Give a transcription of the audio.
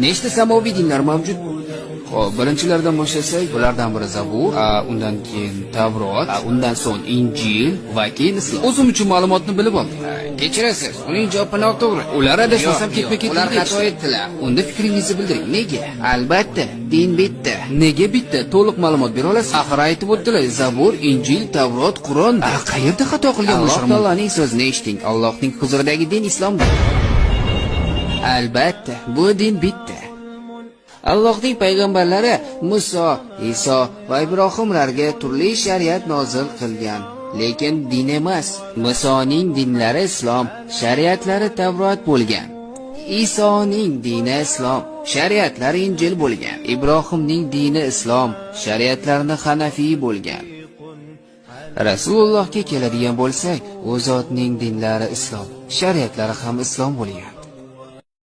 Nechta samoviy dinlar mavjud? Xo'p, birinchilardan boshlasak, bulardan biri Zabur, undan keyin Tavrot, undan so'ng Injil va keyin Islom. O'zim uchun ma'lumotni bilib oldim. Kechirasiz, uning javobi noto'g'ri. Ular adashmasam ketma-ket Ular xato etdilar. Unda fikringizni bildiring. Nega? Albatta, din bitta. Nega bitta? To'liq ma'lumot bera olasiz? Axir aytib o'tdilar, Zabur, Injil, Tavrot, Qur'on. Qayerda xato qilgan Alloh bo'lishim mumkin? taoloning so'zini eshiting. Allohning huzuridagi din islomdir. Albatta, bu din bitta. Allohning payg'ambarlari Muso, Iso va Ibrohimlarga turli shariat nozil qilgan. Lekin din emas. Musoning dinlari islom, shariatlari Tavrot bo'lgan. Isoning dini islom, shariatlari Injil bo'lgan. Ibrohimning dini islom, shariatlarini Hanafiy bo'lgan. Rasulullohga keladigan bo'lsak, u zotning dinlari islom, shariatlari ham islom bo'lgan.